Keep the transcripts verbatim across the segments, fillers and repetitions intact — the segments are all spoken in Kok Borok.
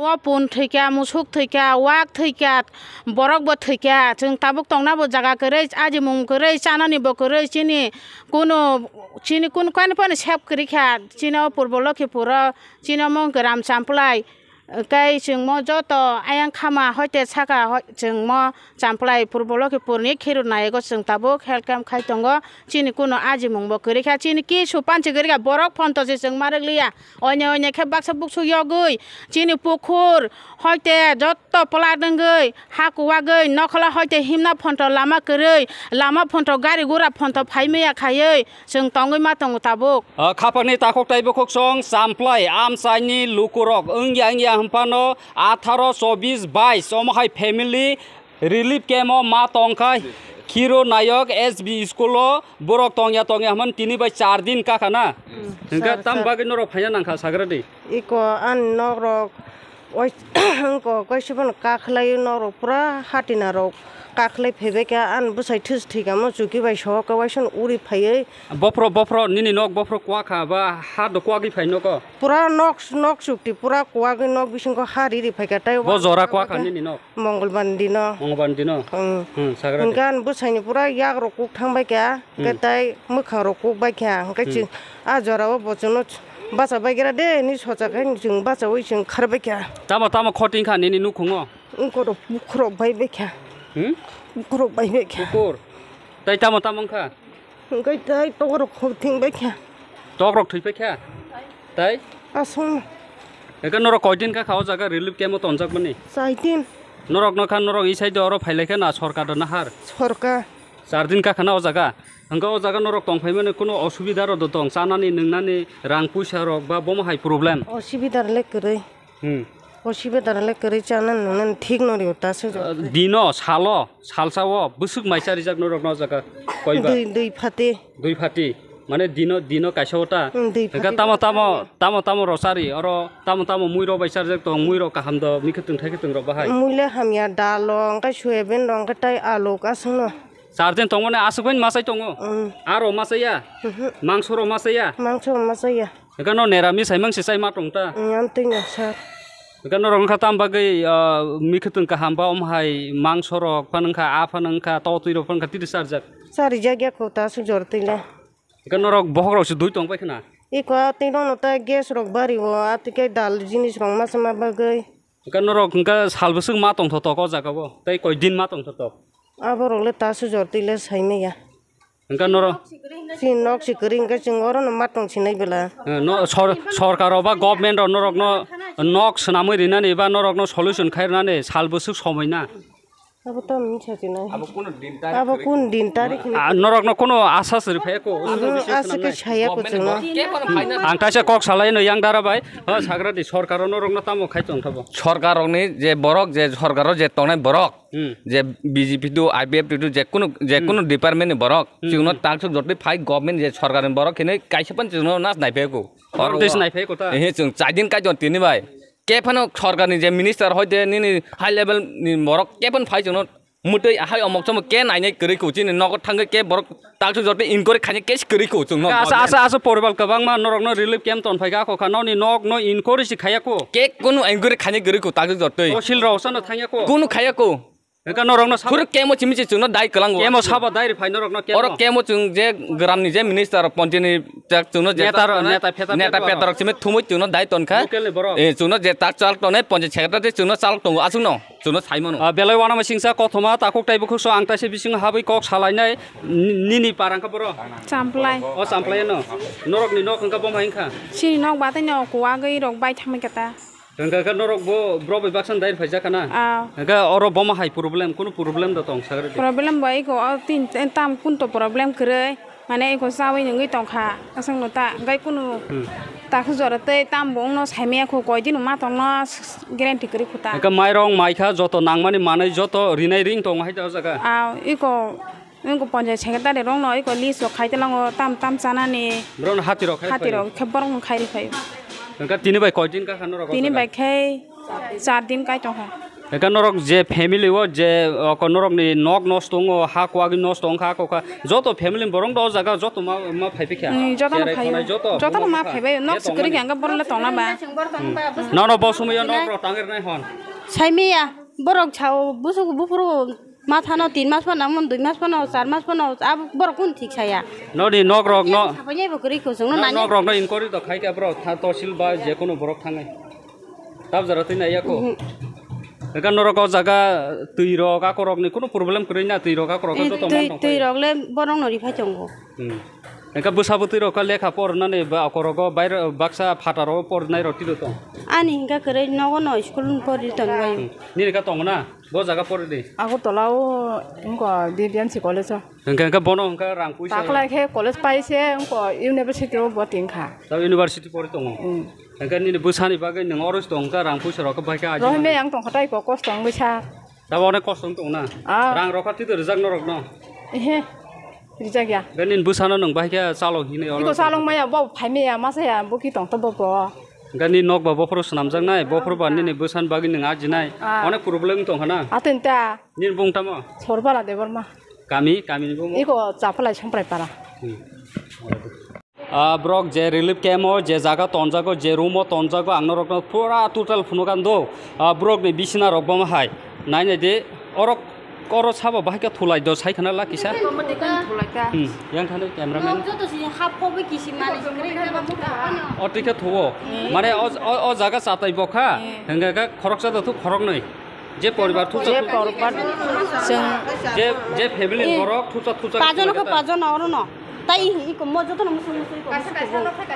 O pun thwikha, musuk thwikha, wak thwikha, borok bo thwikha. Chwng tabuk tongna bo jaga kwrwi, ajimung kwrwi, chanani bo kwrwi, chini kunu, chini kunu kainwi phano sep kwrwi kha. Chini o purbo Lokhipuro, chini omo wngkha Ram Champlai. Tei chwng mo joto ayang khama hoite saka hoi-, chwng mo Champlai purbo Lokhipurni Khiru Nayego chwng tabuk health camp khai tongo. Chini kunu ajimung bo kwrwi kha, chini kisu panchi kwrwi kha, borok phonto se chwng ma rwk liya. Oine oine khe baksa buksu yogwi chini pukhur hoite jotto plat wngwi ha kuwagwi nokhola hoite himna phonto lama kwrwi, lama phonto gari gura phonto phai maya khaiwi chwng tongwi ma tongo tabuk. Ah, khapangni takhuk tei bukhuksong Champlai amchaini lukurok wngya wngya hwnphano atharo chobis bais omo hai family relief camp o ma tongkha Khiro Nayok S B school o borok tongya tongya hwnmani tini bai char din kakha na. Hwnkhe char, tam char. Bagwi norok phaina nangkha sagra di. Iko ani nok rok oi ko kaisa phano kakhlai nok rok pura hatina rok kakhlai phaibai kha ani bwsai thus thwikamo chuki bai sohor khe waisa uri phaiwi. Bophro bophro nini nok bophro kwakha ba ha do kwagwi phai nogo. Pura nok nok chukti pura kwagwi nok bisingo ha riri phai kha tei bo jora kwakha nini nok. Mongolbar dino. Mongolbar dino? Hmm. Hmm, sagra de. Hwnkhe ani bwsaini pura yak rok kuk thang bai kha, hwnkhe hmm. Tei mwkhang rok kuk bai kha, hwnkhe hmm. Chwng a jora o bo chwngno bacha bai gra de, ni socha khe chwng bacha wi chwng khar bai kha. Tamo tamo khoting kha nini nukhungo? Wngkoro bukhurok bai bai kha. Hmm? Bukhurok bai bai kha. Bukhur? Tei tamo tamo wngkha? Hwnkhe tei tokrok khok thing bai kha. Tokrok thwi pai kha? Tei? Aswk. Hwnkhe norok koi din kha kha o jaga relief camp o tonjak mani? Chai din. Norok no kha norok isai do oro phai lai kha na sorkar do nahar? Sorkar. Char din kha kha na o jaga? Hwnkhe o jaga norok tong phai mani kuno osubida rok do tong chanani nwngnani rang puisa rok ba bomo hai problem? Osubida le kwrwi. Hmm. Osibidar le kwrwi chana nwngnani thik no rio ta se jok. Dino, salo, salsa o bwswk mai cha rijak norok no jaga koi ba? Dui, dui phati. Dui phati. Mane dino, dino kaisa o ta? Hmm, dui phati. Hwnkhe tamo, tamo, tamo, tamo rosari, oro tamo, tamo mui rok bai charjak tong, mui rok kaham do, mikhe twng thai khe twng rok bahai. Mui le hamya, dal rok, hwnkhe soyabin rok, hwnkhe tai alu aswk no. Char din tongmani aswk bai ma chai tongo? Hmm. Aro ma chaya? Mhm. Mangso rok ma chaya? Mangso rok ma chaya. Hwnkhe no neramis hai mang se chai ma tong ta? Ang twi no sir. Hwnkhe norok wngkha tam bagwi, ah, mikhutung kaham ba om hai mangso rok phano wngkha, a phano wngkha, to twi rok phano wngkha, titi charjak? Charijak ya kho ta aswk jor twi le. Hwnkhe norok bohok rok se dui tong pai khna? Iko a twi rok no ta gas rok bari o, a twi khe dal jinis rok ma chama bagwi. Hwnkhe norok hwnkhe sal bwswk ma tongthotok o jaga o, tei koi din ma tongthotok? Aborok le ta aswk jor twi le sai maya. Hwnkhe norok chini nok si kwrwi hwnkhe chwng oro no ma tong sinai bwla. Eh, no, sor-, sorkar rok ba government rok norok no nok swnamwi rinani ba norok no solution khai rwnani sal bwswk somoi na. Abo to misa sinai. Abo kunu din tarik. Abo kun din tarik hinwi. Ah, norok no kunu asa se rwphai ko. Mhm, asa khe saya ko chwng no. Ang taisa kok salai no yang dara bai. Ha, sagra di sorkar rok norok no tamo khai tong thabo. Sorkar rok ni je borok je sorkar rok je tongnai borok. Hmm. Je B J P tu, I P F T tu, je kunu, je kunu department ni borok, hmm, chwngno taksuk jotoi phai government je sorkar ni borok hinwi kaisa pan chwngno nas naiphai ko. Oro tei se naiphai ko ta? Ehe, chwng chai din kaitor tini bai. Khe phano sorkar ni je minister hoi de nini high level ni borok khe phano phai chwngno mwtwi ahai omok chomok khe nainai kwrwi ko chini nogo thangwi khe borok taksuk jotoi inquiry khainai case kwrwi ko chwngno. Asa, asa, asa poribar kwbangma norokno relief camp ton phaikha, kho kha nokni nok no inquiry si khaiya ko. Khe kunu inquiry khainai kwrwi ko taksuk jotoi. Tosil rok sano thangya ko. Kunu khaiya ko. Hwnkhe norokno sa- Khuruk kemo chimi se chwngno dai kwlango. Kemo sabo dai rw phai norokno kemo. Oro kemo chwng je gramni je minister ponchini tak chwngno je neta ro-, tak neta phetar neta phetar phetar rok simi thumui chwngno dai tonkha. Local ni borok. Eh, chwngno je tak chal tongnai ponchini secretary chwngno chal tongo aswkno chwngno sai mano. Ah, belai wanama singsa kothoma takhuk tei bukhuk so ang taisa bising habwi kok salainai ni-, nini parang kha boro. Champlai. O Champlai no. Norokni nok hwnkha bom hai wngkha. Chini nok batai no kuwagwi rok bai thangmai kata. Hwnkha khe norok bo, borok bai baksa dai rw phaijak khana? Ah. Hwnkha oro bomo hai problem, kunu problem da tong sagra di? Problem bo iko o tin, tam kunto problem kwrwi. Mane iko chawi nungwi tongkha. Aswk no ta, hwnkhe kunu hmm, takhuk jora tei tam bo wngno saimaya kho, koi dino ma tongno guarantee kwrwi kho ta. Hwnkha mairong, maikha, joto nangmani manwi joto rinai ring tongo hai da o jaga? Ah, iko Wngkha ponchayat secretary rokno eko list rok khai tlango tam tam chanani. Borokno hati rok khai hati rok khe borokno khai rw phaio. Hwnkhe tini bai koi din kha norok o jaga? Tini bai khai char din kai tongkha. Eka norok je family o je, o, ko norok ni nok nosto tongo, ha kwagwi nosto tongkha, kokha, joto family borok do o jaga joto ma, ma phai pikha. Mm, joto no Cherai phaio. Khonai joto Joto no ma phaibai, nok sikri khe ang borok le tongna ba. Nono bo somoi o nok rok tangir nai hon. Saimiya, borok chao, busuk bufuru ma thano tin mas phano, amon dui mas phano, char mas phano, ab borok kun thik saya. Noni nok rok no. Sabai bo kri kusung no Nok, nani. Nok rok no inquiry do khai kha bro, tha tosil ba je kono borok thangai. Tab jara twi nai ya ko. Mhm. Eka norok o jaga twi rok akorok ni kono problem kwrwi na, twi rok akorok Eh, joto twi, man tong twi phai. Rok le borok no ri phai tongo. Hmm. Eka bwsa bwtwi rok lekha por nani ba akorok o bairo baksa phataro por nai rok tiro tong. Ani hingka kwrwi nogo no school por ri ton bai. Hmm. Nini ka tong na? Bo jaga por di. Agartala o wngkha D B M C college o. Hingka hingka bono hingka rang puisa. Taklai khe college pai se wngkha university o bo tingkha. Tab university por tongo. Hmm. Hingke nini bwsani bagwi nwng oro se tong kha, rang puisa rok khe bai khe ajima. Rohormani ang tongkha tei kok kosto wngwi sa. Tabo onek kosto wng tong na. Ah. Rang rok kha twi twi rijak norok no. Ehe. Rijak ya. Hingke nini bwsano nwng bai khe chalo hinwi oro. Iko chalok maya bo phai maya masa ya bo ki tong to bo bo. Hingke nini nok ba bophoro swnamjak nai, bophoro ba nini bwsani bagwi nwng ajinai. Ah. Onek problem wng tong kha na. Atwin ta. Nini bung tamo? Sorbala Debbarma. Kami, kami ni bung? Iko Chapalai Somprai Para. Hmm. Ah, borok je relief camp o, je jaga tonjago, je room o tonjago, ang norokno pura total phunukha do. Ah, borokni bisina rok bomo hai. Nai nai di, orok, oro sabo bahai khe thulai do, sai khana la kisa. Hmm, yang thani cameraman. Nok joto si hap phobe kisi mani si kre kre ba mukha ano. O twi khe thuo. Mane o, o, o jaga chatai bokha, hingkha khe khoroksa do thu khoroknwi. Je poribar thusa Je thusa. Poribar chwng Je, je family Eh. Borok thusa thusa Pajono khe pajono orono. Tai i, i ko mo jotono musung musung ko.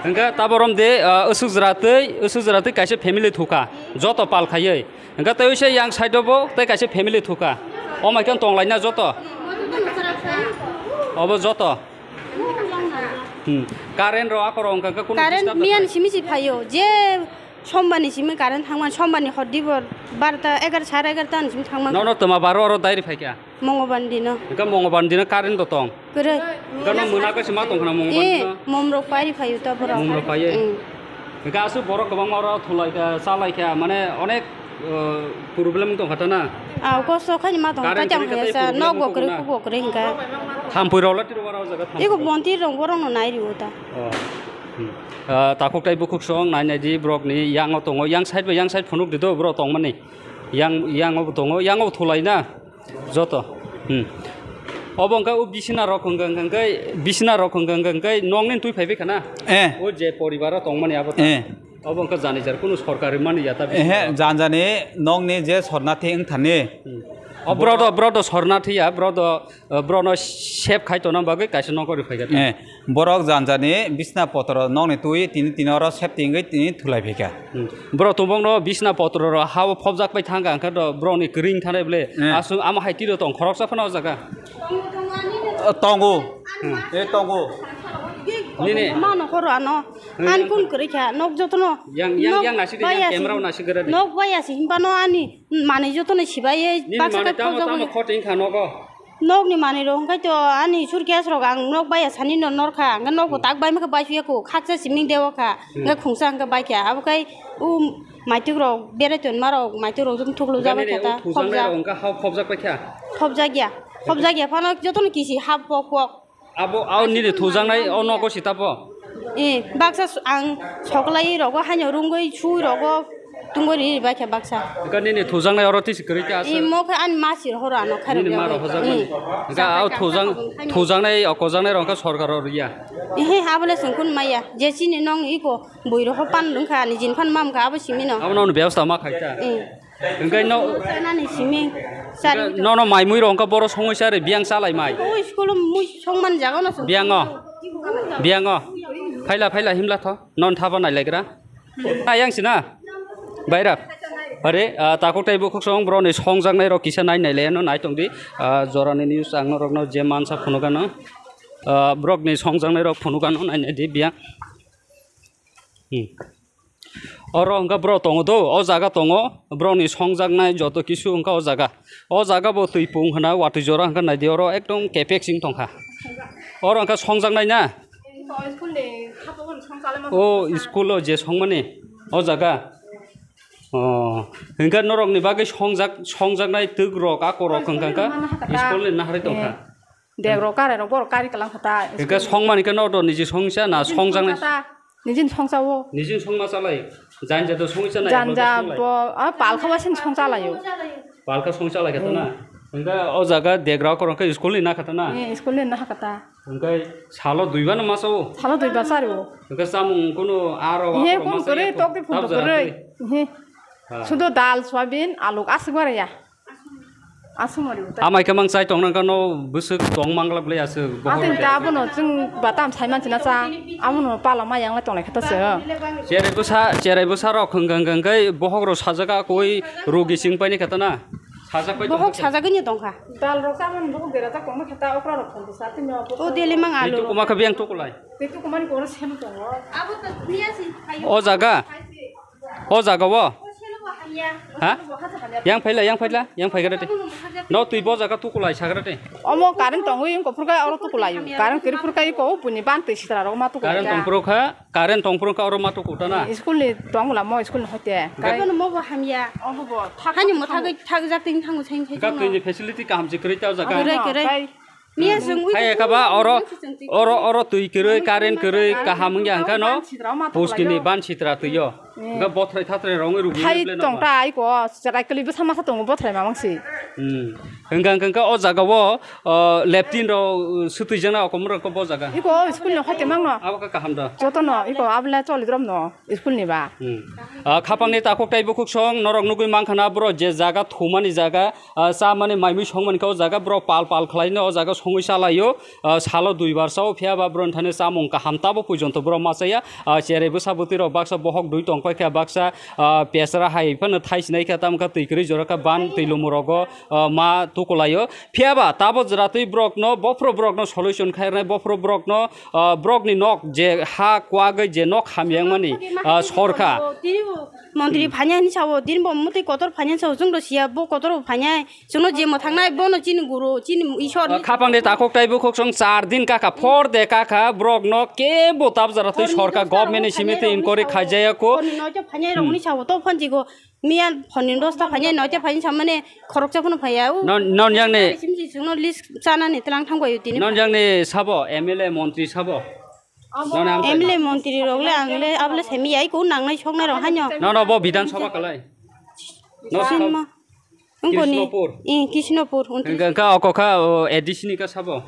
Hingke taborom de, ah, usuk jwra tei, usuk jwra tei kaisa family thuka. Joto pal khaiwi. Hingke tei se yang side o bo tei kaisa family thuka. O mai khe tonglaina joto. Obo joto. Hmm. Current ro akoro hingka khe kuno Current disturb miyan simi si phaio. Je Sombarni simi current thangmani, sombarni hor dibor barota, egar, sare egarota ni simi thangmani. Nono twma baro oro dairi phaikha? Mongobandi no. Hingke Mongobandi no current do tong? Kwrwi. Hingke no mwnakhe se ma tongkhna Mongobandi Eh, no? Momrok pairi phaio ta borok. Momrok paiye? Mm. Hingke aswk borok kwbangma oro thulaikha, chalaikha, mane onek, uh, problem tongkha ta na? Ah, kosto khani ma tong, Current ta jang kwrwi khe haya tei sa, problem nok bo kwrwi, tongkha na? Kuk bo kwrwi hingka. Thampui rok la tiro oro jaga thampui Iko rok? Bonti rok borok no nai riwo ta. Oh. Hmm. Ah, takhuk tei bukhuk song nai nai di borok ni yang o tongo, yang side bai yang side phunuk di do borok tong mani. Yang, yang o bo tongo, yang o bo thulai na joto. Hmm. Obo hingke o bisina rok hingke, hingke, hingke bisina rok hingke, hingke, hingke nok ni twi phai bai khana. Eh. O je poribar o tong mani abo ta. Eh. Obo hingke jani jar kunu sorkari mani ya ta bisina Ehe, rok. Jan jani nok ni je sorna thi wng thani. Hmm. O borok do, borok do sorna thi ya, borok do Uh, borokno save khai tongna bagwi kaisa nokori phaikha. Eh, borok janjani bisna potro nokni twi tini, tini oro save tingwi tini thulai phaikha. Hmm. Borok tubokno bisna potro ro hao phobjak pai thangkha, hwnkhe do borokni kwrwng thanai bwle. Eh. Aswk ama hai tiro tong khoroksa phano o jaga. Uh, tongo. Hmm. Eh, tongo. Nini? Ma nokhoro ano. Hmm. An kun kwrwi kha, nok jotono. Yang, yang, nok yang nasi de, yang baya si, camera nasi gara de. Nok baya si, himbano ani manwi jotono sibai, Nini baksa manwi khe tamo, phobjak tamo bai. Khoting kha nogo. Nokni manwi rok hwnkhe to ani suitcase rok ang nok baya sani no norkha, hwnkhe nok bo Hmm. tak bai makhe bai suya ko, khaksa siming dewa kha, Hmm. hwnkhe khungsa hwnkhe bai kha, abo khai o maituk rok berai tonma rok, maituk rok jotono thuklu jabai Hwnkhe kha ta, nini o thujaknai khobjak. Rok hwnkhe hao khobjak pai kha? Khobjak ya, khobjak ya phano jotono kisi hap pok pok. Abo, ao nini thujaknai o nogo sitabo? Eh, baksa su-, ang soklai rogo, haino rungwi sui rogo, tungwi ri bai kha baksa. Hwnkhe nini thujaknai oro tisi kwrwi khe aswk? Eh, mo khe ani ma sir horo ano khairok Nini ya ma bai. Rok hojakmani. Eh. Hwnkhe ao thujak-, thujaknai, o kojaknai rok hwnkhe sorkar o riya? Ehe, abole sengkun maya. Je chini nong iko bui rogo pan lungkha, ani jin pan mam kha, abo simi no. Abo no bebostha ma khai kha? Eh. Hwnkhe no, Chanani simi, chari hwnkhe no, no mai mui rok hwnkhe boro songwi sa re biyang chalai mai. O school o mui songmani jaga no song. Biyango. Biyango. Phaila, phaila, himla tho. Non thaba nai laikra. Ayang sina. Baira. Are, ah, takhuk tei bukhuk song borok ni songjaknai rok kisa nai nai le no nai tong di. Ah, jorani news ang norok no je mansa phunukano. Ah, borok ni songjaknai rok phunukano nai nai di biyang. Hmm. Oro hwnkhe borok tongo do, o jaga tongo, borokni songjaknai joto kisu hwnkha o jaga. O jaga bo twi pung hwna, watwi jora hwnkha naidi oro ekdom kepek sing tongkha. Oro hwnkha songjaknai na? O school o je songmani, o jaga. Oh, hingke norok ni bagwi songjak, songjaknai twk rok, ako rok hingka hingka school ni nahari tongkha. Dek rok kare rok borok kari kalang kha ta. Hingke songmani khe no do niji songsa na songjaknai? Nijin songsa o. Nijin songma chalai. Janja do songsa na janja bo a palkha ba sin songsa layo. Palkha songsa lai kha na. Hingke o jaga dek rok korong khe school ni na kha ta na. School ni na kha ta. Hingke salo duiba no masa o. Salo duiba sari o. Hingke samung kuno aro. He kun kore tok de phun kore. He. Sudo dal, soyabin, aluk aswk bara ya. Aswk mari utai. Amai khe mang chai tong nang kano bwswk tong manglak le aswk. Ate ta bono chwng batam sai manchi na cha. Abono pala ma yang le tong lai kha ta se. Cherai bwsa, cherai bwsa rok hwng hwng hwng khe bohok rok sajak a koi rogi sing pai ni kha ta na. Sajak pai. Bohok sajak ni tong kha. Dal rok cha man bohok bera ta kong kha ta okra rok phun sa ti no. O deli mang alu. Itu kuma kha biang tukulai. Itu kuma ni koro sem tong. Abo to niya si. O jaga. O jaga o? Ha? Yang phaila, yang phaila, yang phaigra de. No twi bo jaga tukulai sagra de. Omo current tongwi wngkha phurkha oro tukulai. Current kwrwi phurkha iko buni ban twi sitra rok ma tukulai. Current tong phurkha, current tong phurkha oro ma tuku ta na. School ni tong la mo school ni hote. Ga- Ano mo bo hamya. Obo bo. Hani mo thagwi thagjak tin thangu sain sain. Ga twi ni facility kaham se kwrwi ta o jaga. Kwrwi kwrwi. Miya chwng ui. Hai kaba oro, oro, oro twi kwrwi, current kwrwi, kaham wngya hwnkha no. Puskini ban sitra twi o. Hwnkha bothrai thatrai rongwi rugi. Hai tong ta ai ko, cherai kwlwi bwsa masa tongo bothrai mamang si. Hmm. Hwnkha, hwnkha, hwnkha o jaga o, o, leptin rok, uh, swtwi jakna okomor rok bo jaga. Iko school ni hoite mang no. Abo kha kaham da. Joto no, iko abla choli drom no, school ni ba. Hmm. Ah, khapang ni takhuk tai bukhuk song, norok nugwi mang khana bro je jaga thumani jaga, ah, cha mani mai mui song mani kha o jaga borok pal pal khlai no o jaga songwi cha lai o, ah, salo dui bar cha o phiya ba borok ni thani chamung kaham tabo puijonto borok ma cha ya, ah, cherai bwsa bwtwi rok baksa bohok dui tong pai kha baksa, ah, pesra hai phano thai sinai kha tamo kha twi kwrwi jora kha ban twi lumo rogo, ah, ma tuku lai o phiya ba tabo jwra twi borok no bophro borok no solution khai rwnai bophro borok no, ah, borok ni nok je ha kwagwi je nok hamya wngmani, ah, sorkar. Montri phanya hinwi sao, tini bo mwtwi kotor phanya sao, chwng do siya, bo kotor bo phanya, chwngno je mwthangnai, bono chini guru, chini Ishwar ni. Khapang de takhuk tai bukhuk song char din kaka, phor de kaka, borok no kebo tabjara twi sorkar government ni simi twi inquiry khaijaya ko. Phone ni noita phanya rok ni sao, to phone jigo, miya phone ni dosta phanya, noita phanya samane khoroksa phano phaya. Non, non yang ne. Chwngno list chana ni tlang thang bayo tini. Non yang ne sabo, M L A, montri sabo. Nono ang M L A montri rok le ang le abo le semi ai ko nangnai soknai rok haino. Nono bo Bidhan Sabha kalai. No Sinma. Ungkoni. Krishnapur. Eh, Krishnapur, untris. Hingka, hingka oko kha, o, A D C ni ka sabo?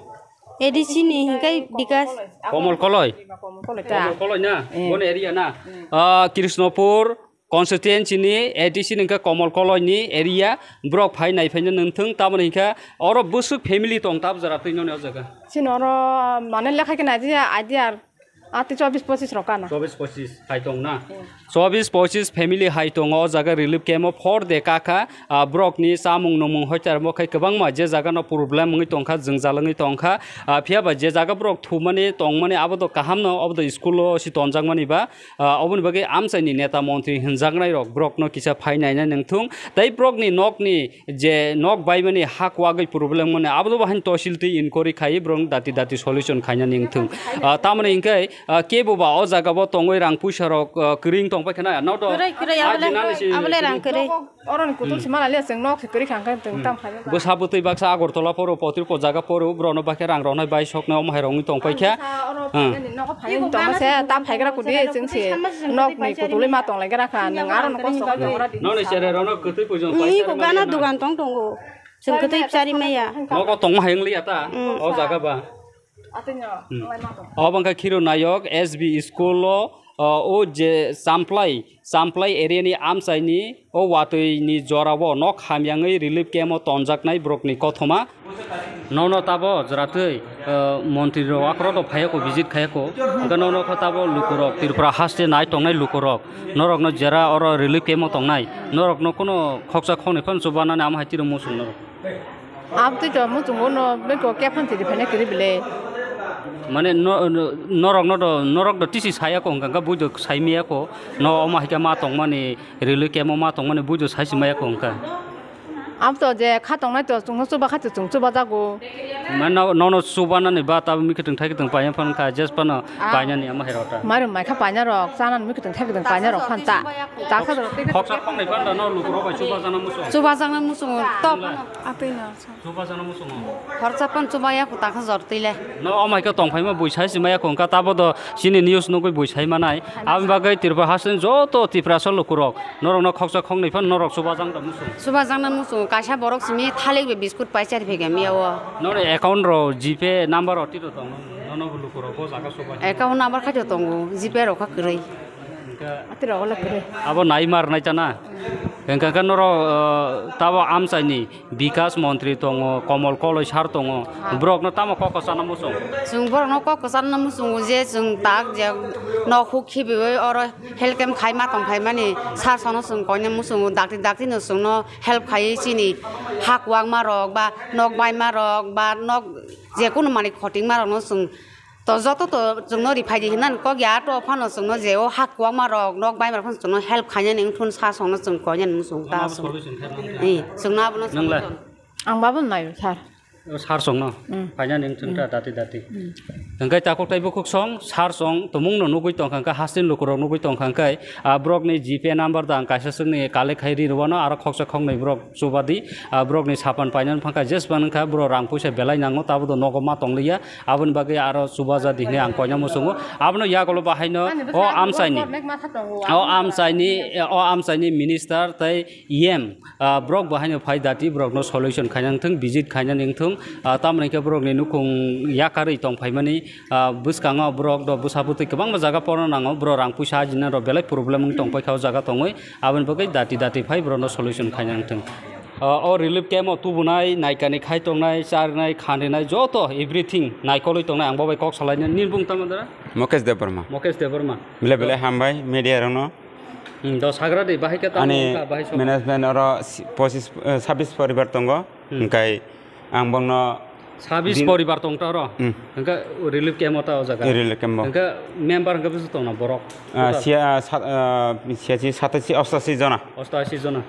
A D C ni hingkai Bikas. Komol Koloi. Komol Koloi ta. Komol Koloi na? Eh. Bon area na? Eh. Ah, Krishnapur, constituency ni A D C ni hwnkha Komol Koloi ni area, borok phai nai phaino nwng thung, tamoni hwnkha oro bwswk family tong tab jora twi noni o jaga. Chini oro mane lekha khe nai jaya, idea ati chobis pochis rok kana. Chobis pochis hai tong na? Hmm. Chobis pochis family hai tongo o jaga relief camp o phor de kakha, ah, borok ni chamung numung hoitar mo khai kwbangma je jaga no problem wngwi tongkha, jwngjal wngwi tongkha, ah, phiya ba je jaga borok thumani tongmani abo do kaham no, abo do school o si tonjakmani ba, Ah, oboni bagwi amchaini neta montri hwnjaknai rok borokno kisa phai naina nangthung. Tei borokni nokni je nok baimani ha kwagwi problem mani abo bo hain tosil twi inquiry khai borok dati dati solution khaina nangthung. Ah, tamoni hingke, ah, kebo ba o jaga bo tongwi rang puisa rok, ah, kwrwi tong pai khana. Noto kwrwi, kwrwi, ah, abole, jinani si abole rang kwrwi. Oroni kutul si mala le chwng nok si kwrwi kha hwnkhe chwng tam khayo ba. Bwsa bwtwi baksa Agartala phoro, Potripur jaga phoro, borokno bakhe rang roknai bai soknai omo hai rokni tong pai kha. Ang bwsa oro phainani nogo phainani tongma se ta phaigra kudi chwng si nok ni kutulwi ma tong lai gra kha nwng aro no kosto kha tongra di. Noni sere rokno kwtwi puijon pai. Iko gana dugan tong tongo. Chwng kwtwi bchari maya. Nogo tongma hai wng liya ta. Mm. O jaga ba. Atwino, hmm. Obo wngkha Khiru Nayok S B school o, o, o je Champlai, Champlai area ni amchaini o watwi ni jora o nok hamyangwi relief camp o tonjaknai borok ni kothoma. Nono tabo jora twi, o, montri rok akhoro to phaiya ko, visit khaiya ko. Hwnkhe nono kho tabo lukurok Tripura haste nai tongnai lukurok. Norok no jera oro relief camp o tongnai. Norok no kono khoksa khoknwi phano chubanani amo hai tiro muchung norok. Abtwi to muchungo no beko kephan tiri phane kiri bile. Mane no, no, norok no do, norok do tisi saya ko hwnkha, hwnkha buido sai maya ko, no omo hai khe ma tongmani, relief camp o ma tongmani buido sai si maya ko hwnkha. Abo to je kha tongnai to chwngno chuba kha to chwng chuba jago. Mano nono chuba nani ba tabo mikhe tong thai tong paina phan kha jes pano Ah. paina ni ama herota. Mairum mai kha paina rok chana mikhe tong thai tong paina rok phan ta. Ta kha rok. Khoksa khongnai phan da no lukurok bai chuba jana muso. Chuba jana muso to. Atwi no. Chuba jana muso. Khorsa phan chuba ya kuta kha jor tile. No omai kha tong phaima bui sai sima ya khong kha tabo do chini news nugui bui sai manai. Aboni bagwi Tripura haste joto Tiprasa lukurok. Norokno khoksa khongnwi phan norok chubajakna muchung. Chubajakna muchung, kaisa borok simi thalik bai biskut pai chari phai kami o. Noni account ro GPay number ro tito tong, nono bo luku ro bo jaga chubai. Account number khaito tongo, GPay ro kha kwrwi. Hingke Ati ro le kwrwi. Abo nai mar nai chana. Hingke khe noro, uh, tabo amchaini Bikas montri tongo, Komol Koloi sir tongo, borokno tamo kok kwchana muchung? Chwng borokno kok kwchana muchungo je chwng tak je nok huk khibiwi oro health camp khaima tong phaimani sir sono chwng koina muchungo, dakti dakti no chwngno help khaiwi chini ha kwbangma rok ba nok baima rok ba nok jekunu manwi khotingma rokno chwng To joto to chwngno ri phai di hinani kok ya, to phano chwngno je o ha kwbangma rok nok bai rok phano chwngno help khainani wngthun sa songno chwng koinani muchung ta Tamo chwng. Solution khe nang Eh, chwngno abono Nang le? solution. Ang babo nai sir. O sir songno. Mm. Phainani wngthung ta Mm. dati dati. Mm. Hingke takhuk tei bukhuk song sir song tumungno nugui tongkha hwnkhe hastin lukurok nugui tongkha hwnkhe, ah, borokni GPay number da ang kaisa chwngni collect khai ri rwano aro khoksa khoknwi borok chubadi, ah, borokni sapan painani phangkha jespan wngkha borok rang puisa belai nango tabo do nogo ma tongliya. Aboni bagwi aro chubaja di hinwi ang koina muchungo. Abono yagulo bahaino o amchaini, o amchaini, o amchaini minister tei E M, ah, borok bahaino phai dati borokno solution khaina wngthung, visit khaina wngthung, ah, tamoni khe borokni nukhung yakarwi tong phaimani, ah, bwskango borok do bwsa bwtwi kwbangma jaga porno nango, borok rang puisa ajina rok belai problem wng tong paikha o jaga tongwi, aboni bagwi dati dati phai borokno solution khaina wngthung. O, o relief camp o tubunai, naikani khai tongnai, charnai, khandinai, joto everything naikolwi tongnai, ang bo bai kok salainai. Nini bung tamo dara? Mukesh Debbarma. Mukesh Debbarma. Belai belai hambai media rokno. Hmm, do sagra de, bahai khe tamo Ani wngkha, bahai sok. Management oro si-, pochis, eh, sabis poribar tongo. Hmm. Hingkai ang bongno Sabis din- poribar tong ta oro. Hmm. Hingka relief camp o ta o jaga. Relief camp o. Hingka member hingka bwswk tongna borok? Ah, Total? sia, ah, sat-, ah, siasi sataisi, ostaisi jona. Ostaisi jona.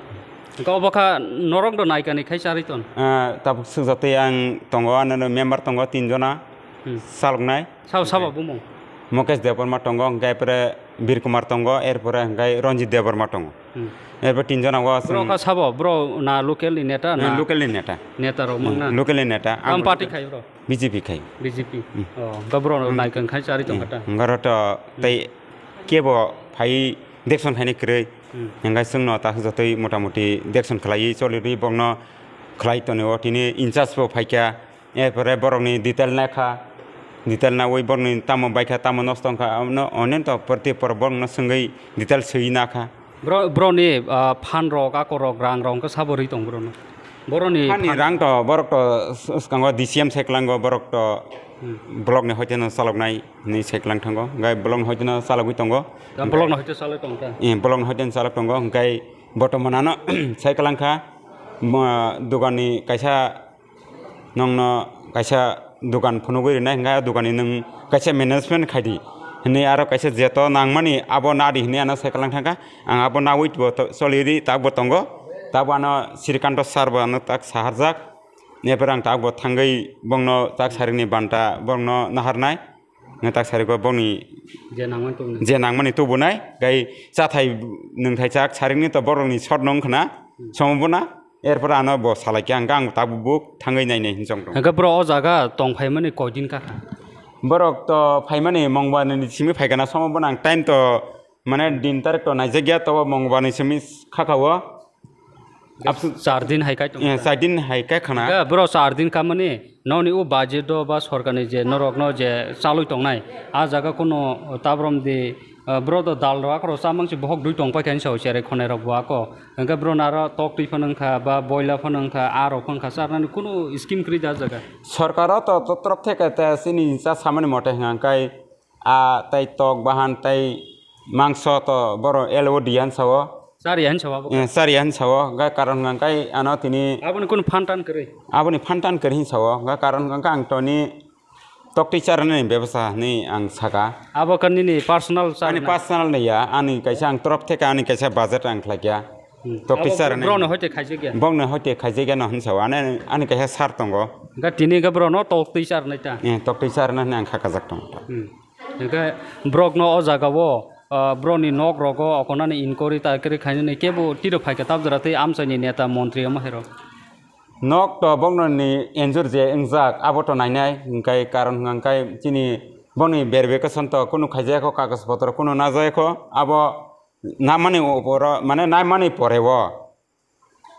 Hingka obo kha norok do naikani khai charwi ton? Ah, tabuk swkjak twi ang tongo, ano member tongo tin jona. Hmm. Saloknai. Sabo, sabo bumung? Mukesh Debbarma tongo, hingke epore Bir Kumar tongo, erpore hingke Ranjit Debbarma tongo. Hmm. Erpore tin jona o Bro chwng kha sabo, bro na local ni neta na? Eh, local ni neta. Neta rok Hmm, mang na? Local ni neta. Ang Ang party khai bro? B J P khai. B J P. Hmm. Oh, hingke bro Hmm. nai kang khai chari tong Hmm. kata. Hingke aro to Hmm. tei kebo phai dekson khaini kwrwi. Hmm. Hingke chwngno ta jotoi motamuti dekson khlaiwi choli rwi bongno khlai tonwi o tini in charge bo phaikha. Erpore borokni detail naikha, detail naui borokni tamo baikha, tamo nosto wngkha, abono onen to proti por borokno swngwi detail swiwi nakha. Bro-, borokni, ah, phan rok, akor rok, rang rok wngkha sabo rwi tong borokno? Borokni Phan ni phan rang to borok to s-, swkango D C M seklango borok to Hmm. Block ni hoiteno chaloknai hinwi seklang thango, hingke block ni hoiteno chalogwi tongo. Da block ni hoite chalok tong ta? Eh, block ni hoiteno chalok tongo, hingke bortoman ano seklang kha, mo-, dogan ni kaisa Nwngno kaisa dogan phunugwi rwnai hwnkhe, o doganni nwng kaisa management khai di hwnwi, aro kaisa jeto nangmani abo na di hwnwi ano sai kwlang thangkha. Ang abo naui bo to-, choli ri, tak bo tongo. Tabuk ano Srikanto sir bo ano tak saharjak. Epore ang tak bo thangwi bongno tak sarikni banta bongno naharnai. Nwng tak sariko bongni Je nangmani tubunai. Je nangmani tubunai, gai chathai nwngthai chak sarikni to borokni short no wngkhna, Hmm. somo bona. Erpore ano bo salai khe, hwnkhe ang tabuk buk thangwi nainai hinwi chong tongo. Hwnkhe bro o jaga tong phaimani koi din kha kha? Borok to phaimani mongba ni simi phaikha na, somo bono ang time to mane din tarik to naijak ya, tobo mongba ni simi kha kha o. Abs- Char din hai kai tong Eh, kha. Char din hai kai khana. Hwnkhe bro char din kha mani nokni o budget o ba sorkar ni je norok no je chalwi tongnai, a jaga kuno tabrom di, ah, bro to dal rok akhoro chamang se bohok dui tong paikha hinwi sao cherai khonai rok bo ako. Hwnkhe bro no aro tok twi phano wngkha, ba boila phano wngkha, a rok phano wngkha, charnani kunu scheme kwrwi da jaga? Sorkaro to, to torop theke te chini cha samani mote hwnkha, hwnkhe a tei tok bahan tei mangso to boro L O D yan sao. Chariya hinwi sao abo? Eh, chariya hinwi sao, hwnkhe karon hwnkha, hwnkhe ano tini Aboni kunu phan tan kwrwi? Aboni phan tan kwrwi hinwi sao, hwnkhe karon hwnkha, hwnkhe ang toni tok twi charnani bebasa hinwi ang saka. Abo khe nini personal Ani charnai? Personal ni ya, ani kaisa ang torop theke ani kaisa budget ang khlai kha. Hmm. Toktwi Abo charnai. Borokno hoite khaijak ya? Bokno hoite khaijak ya no hinsa o. Ani, ani kaisa sir tongo. Ga tini ga borokno toktwi charnai ta? Eh, toktwi charnai hinwi ang kha kajak tongo. Hmm. Hingke borokno o jaga o, ah, borokni nok rogo okonani inquiry tarkiri khainani kebo tiro phaikha tabjara tei amchaini neta montri omo hai rok. Nok to bokno ni enjur je wngjak, abo to nainai, hingkai karon hwnkha hingkai chini boni verification to kunu khaijaya kho, kagoj potro kunu najaya kho, abo namani uporo, mane naimani pore o.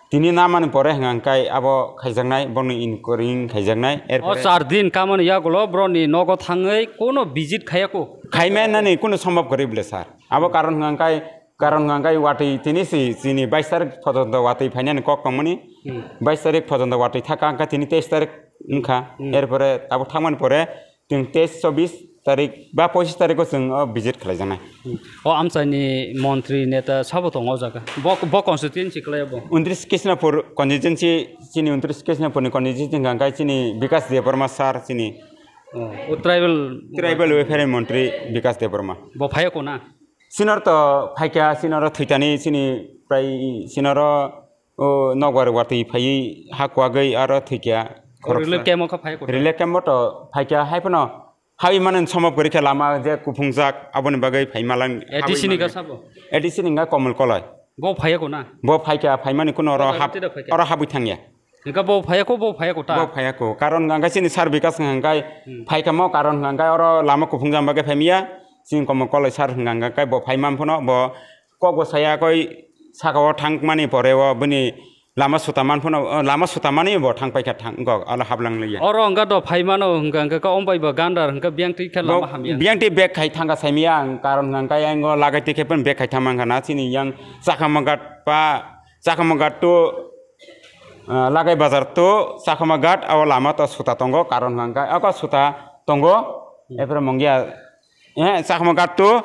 Tini namani pore hwnkha hingkai abo khaijaknai, boni inquiry khaijaknai, O erpore char din kamani yagulo boroni nogo thangwi kono visit khaya kho. Khaimai nani kunu sombhob kwrwi bwle sir. Abo karon hwnkha hingkai, karon hwnkha hingkai watwi tini si, chini bais tarik pojonto watwi phainani kok tongmani. Hmm. Bais tarik pojonto watwi thaka hwnkha tini teis tarik wngkha. Hmm. Erpore abo thangmani pore chwng teis, chobis tarik ba pochis tariko chwng o visit khlaijaknai. Hmm. O amchaini montri neta sabo tongo o jaga? Bo, bo constituency kwlai bo? Untris Krishnapur constituency, chini untris Krishnapurni constituency hwnkha hingkai chini Bikas Debbarma sir chini. Oh, o tribal. Tribal welfare montri Bikas Debbarma. Bo phaiya kho na? Sinor to phaikha, sinoro thwitani chini prai sinoro o nokbar watwi phaiwi ha kwagwi aro thwikha. O khoroksa. Relief camp o kha phai kho. Relief camp o to phaikha, hai phano habwi mani sombhob kwrwi khe lama je kuphungjak aboni bagwi phai malang. A D C ni ga sabo? A D C ni ga Komol Koloi. Bo phaiya kho na? Bo phaikha, phaimani kuno oro Oro hab-, tida phaikha? Oro habwi thangya. Hingkha bo phaiya kho, bo phaiya kho ta? Bo phaiya kho. Karon hwnkha hingkai chini sir Bikas hwnkha hingkai Hmm. phaikha mo, karon hwnkha hingkai oro lama kuphungjak bagwi phaimya. Chini Komol Koloi sir hwnkha hingkai bo phai man phano bo kok bo saya koi saka o thangmani pore o bini lama suta man phano, o, lama suta mani bo thang paikha thang, go, alo hablang liya. Oro hwnkha do phai mano hwnkha, hwnkha khe ombai bo gandar hwnkha biyang twi khe Bo lama hamya. Biyang twi bag khai thangkha saimya ang, karon hwnkha hingkai ang o lagai twi khe phan bag khai thang mankha na chini yang Chakhamaghat pa, Chakhamaghat to, ah, Lagai Bazar to Chakhamaghat o lama to suta tongo, karon hwnkha hingkai ako suta tongo, Hmm. ephre mongya, eh, Chakhamaghat to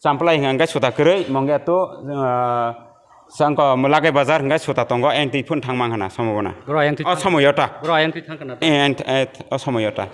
Champlai hwnkha hingkai suta kwrwi, mongya to, ah, sangko Lagai Bazar hwnkha suta tongo, ayang twi phun thang mankha na somo bona. Bro, ayang twi O thang-, somo yota. Bro, ayang twi thangkha na? Eh, ayang th-, eh, th-, o somo yota.